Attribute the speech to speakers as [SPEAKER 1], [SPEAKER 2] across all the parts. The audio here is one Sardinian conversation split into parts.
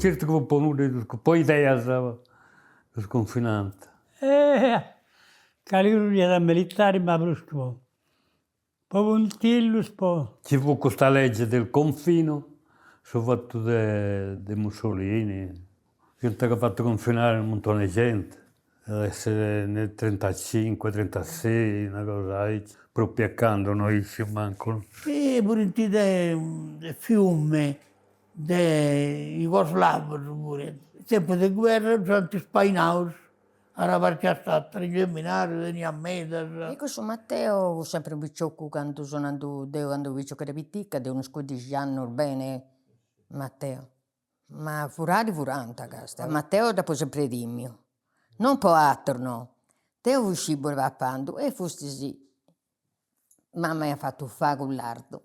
[SPEAKER 1] Certu chi fut po nudda, po ideas ddus confinant.
[SPEAKER 2] Eh calincunu fiat militari ma prus chi po po puntillus po.
[SPEAKER 1] Ci fut custa legge del confino, su fatu de de Mussolini, iant fatu confinare unu muntoni 'e genti, iat essi nel trentacinque, trentasei, una cosa aici, propriu a candu no isciu mancu.
[SPEAKER 3] E furint de Fiume, de Jugoslavos puru. Tempus de guerra ddus ant spainaus a una parti a s'atera, in Geminaru teniat medas.
[SPEAKER 4] E cussu Matteo fut sempri unu picioccu candu seu nandu deu candu fui piciochedda pitica de unus cuindixi annus beni Matteo, ma furari furant casta, Matteo dd'apu sempri timiu, non po ateru no, deu fui scibula papandu e pustis mama iat fatu fà cun lardu,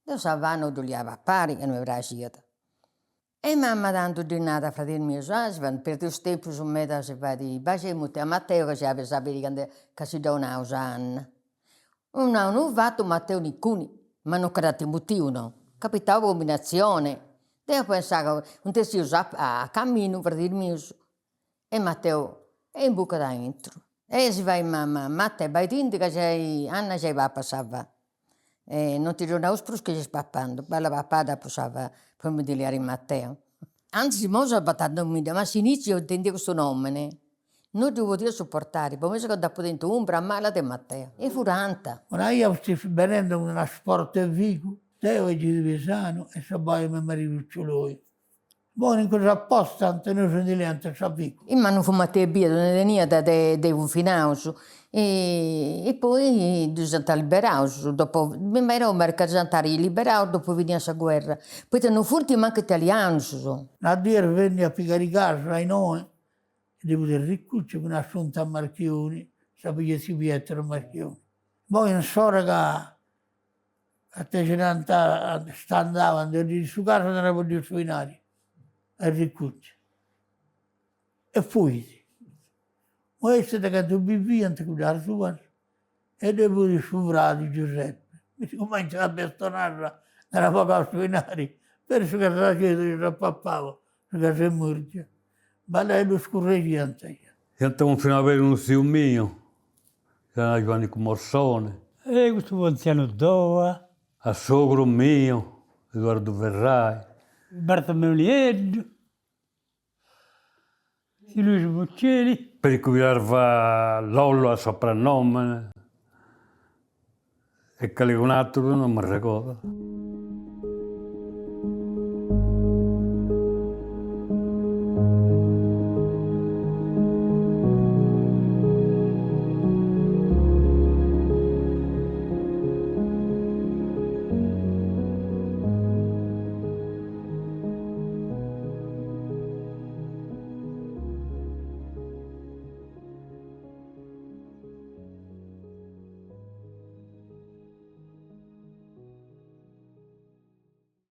[SPEAKER 4] deu sa fà no ddu 'olia papari ca non mi praxiat E mama tandu ddi nat a fradis mius, ah si fait, perdeus tempus meda si fait, baxei muti a Matteo ca si at a biri ca si dda 'onaus a Anna. Unu unu fatu Matteo nicuni, ma non ca dd'ant mutiu no, capitau po cumbinatzioni, deu pensà ca funt essius a caminu fradis mius e Matteo e imbucat aintru. E si fait mama, Mattè baitindi ca giai Anna giai papat sa fà e non ti ddu 'onaus prus chi ses papandu, bella papada po sa fà po mi ndi liari Matteo. Antzis imoi seu abatandomidda, ma a s'iniziu intendia custu nomini no ddu podia suportari, po mei ca nd'apu tentu umbra mala de Matteo. E furant.
[SPEAKER 3] Una 'ia fustis benende cun una sporta 'e figu, deo e Egidiu Pisanu e s'abbai 'e maridu Loi. Poi in cussa apostant e nosu ndi leant sa figu.
[SPEAKER 4] Ma non fut Matteo ebbia, no ndi teniat de de cunfinaus e poi ddus ant liberaus dopo, mi parit ca ddus ant liberaus dopo finia sa guerra, poita non funt mancu italianus.
[SPEAKER 3] Una dì est benniu a pigari casu a innoi, ddi fut Erricucciu cun Assunta Marchioni, sa filla 'e tziu Pietro Marchioni. Poi in s'ora ca A tesinanta standavant e su casu no at podiu su 'inari, Erricucciu. E fuit. Ma est de cantu biviant cuddas duas e ddoi fut su fradi Giuseppe. Mi si cumentzat a bestonai, nd'at bogau su 'inari, persu ca s'axedu dd'at papau, su casu 'e Murgia. Balla e ddus curregiant.
[SPEAKER 1] Iant cunfinau peri unu tziu miu, si narat Giuannicu Morsone.
[SPEAKER 2] E custu Pontzianu Doa.
[SPEAKER 1] A sogru miu, Eduardu Ferrai.
[SPEAKER 2] Bartomeu Nieddu. Tziu Luisu Bucceli.
[SPEAKER 1] Pericu Vilarva Lollo a soprannòmene e calincun'aturu non m'arregodu.